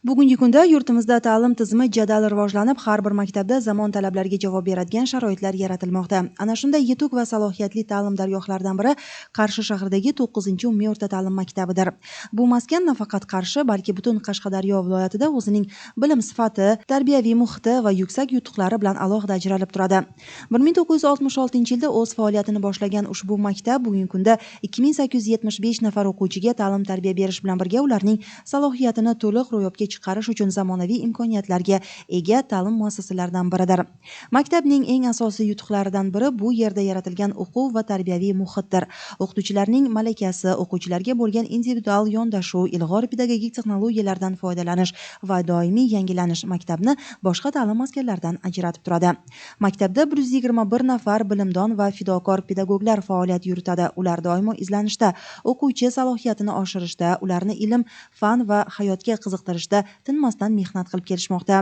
Bugungi kunda yurtimizda ta'lim tizimi jadal rivojlanib, har bir maktabda zamon talablariga javob beradigan sharoitlar yaratilmoqda. Ana shunday yetuk va salohiyatli ta'lim dargohlaridan biri Qarshi shahridagi 9-umumiy o'rta ta'lim maktabidir. Bu maskan nafaqat Qarshi, balki butun Qashqadaryo viloyatida o'zining bilim sifati, tarbiyaviy muhiti va yuksak yutuqlari bilan alohida ajralib turadi. 1966-yilda o'z faoliyatini boshlagan ushbu maktab bugungi kunda 2875 nafar o'quvchiga ta'lim-tarbiya berish bilan birga ularning salohiyatini to'liq ro'yobga chiqarish uchun zamonaviy imkoniyatlarga ega ta'lim muassasalaridan biridir. Maktabning eng asosiy yutuqlaridan biri bu yerda yaratilgan o'quv va tarbiyaviy muhitdir. O'qituvchilarning malakasi, o'quvchilarga bo'lgan individual yondashuv, ilg'or pedagogik texnologiyalardan foydalanish va doimiy yangilanish maktabni boshqa ta'lim maskanlaridan ajratib turadi. Maktabda 121 nafar bilimdon va fidokor pedagoglar faoliyat yuritadi. Ular doimo izlanishda, o'quvchi salohiyatini oshirishda, ularni ilm, fan va hayotga qiziqtirishda tinmasdan mehnat qilib kelishmoqda.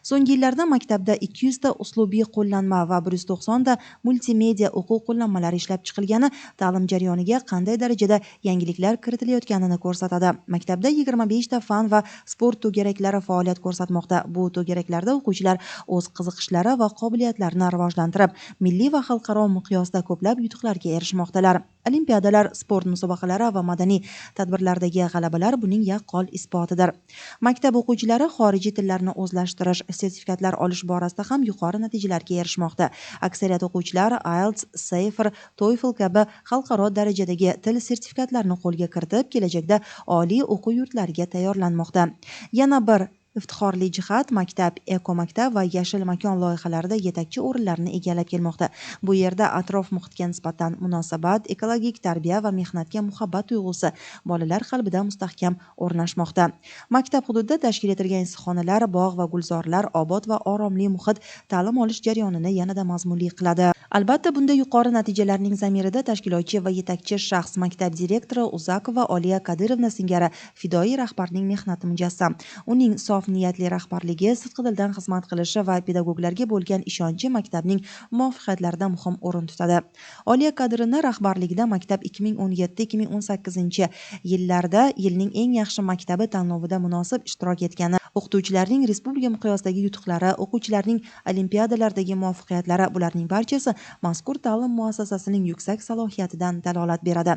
So'nggi yillarda maktabda 200 ta uslubiy qo'llanma va 190 ta multimedia o'quv qo'llanmalari ishlab chiqilgani ta'lim jarayoniga qanday darajada yangiliklar kiritilayotganini ko'rsatadi. Maktabda 25 ta fan va sport to'garaklari faoliyat ko'rsatmoqda. Bu to'garaklarda o'quvchilar o'z qiziqishlari va qobiliyatlarini rivojlantirib, milliy va xalqaro miqyosda ko'plab yutuqlarga erishmoqdalar. Olimpiadalar, sport musobaqalari va madaniy tadbirlardagi g'alabalar buning yaqqol isbotidir. Maktab o'quvchilari xorijiy tillarni o'zlashtirish, sertifikatlar olish borasida ham yuqori natijalarga erishmoqda. Aksariyat o'quvchilar IELTS, CEFR, TOEFL kabi xalqaro darajadagi til sertifikatlarini qo'lga kiritib, kelajakda oliy o'quv yurtlariga tayyorlanmoqda. Yana bir iftixorli jihat, maktab eko-maktab va yashil makon loyihalarida yetakchi o'rinlarni egallab kelmoqda. Bu yerda atrof muhitga nisbatan munosabat, ekologik tarbiya va mehnatga muhabbat tuyg'usi bolalar qalbida mustahkam o'rnashmoqda. Maktab hududida tashkil etilgan issiqxonalar, bog' va gulzorlar, obod va oromli muhit ta'lim olish jarayonini yanada mazmunli qiladi. Albatta, bunday yuqori natijalarning zamirida tashkilotchi va yetakchi shaxs maktab direktori Uzakova Oliya Kadirovna singari fidoyi rahbarning mehnati mujassam. Uning sof niyatli rahbarligi, sidqidildan xizmat qilishi va pedagoglarga bo'lgan ishonchi maktabning muvaffaqiyatlaridan muhim o'rin tutadi. Oliya Kadirovna rahbarligida maktab 2017-2018 yillarda yilning eng yaxshi maktabi tanlovida munosib ishtirok etgani, o'qituvchilarning respublika miqyosidagi yutuqlari, o'quvchilarning olimpiadalardagi muvaffaqiyatlari, bularning barchasi mazkur ta'lim muassasasining yuksak salohiyatidan dalolat beradi.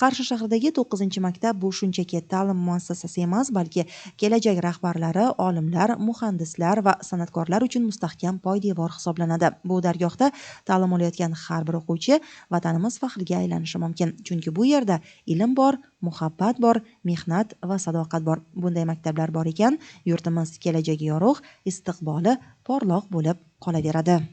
Qarshi shahridagi 9-maktab bu shunchaki ta'lim muassasasi emas, balki kelajak rahbarlari, olimlar, muhandislar va san'atkorlar uchun mustahkam poydevor hisoblanadi. Bu dargohda ta'lim olayotgan har bir o'quvchi vatanimiz faxriga aylanishi mumkin. Chunki bu yerda ilm bor, muhabbat bor, mehnat va sadoqat bor. Bunday maktablar bor ekan, yurtimiz kelajagi yorug', istiqboli porloq bo'lib qolaveradi.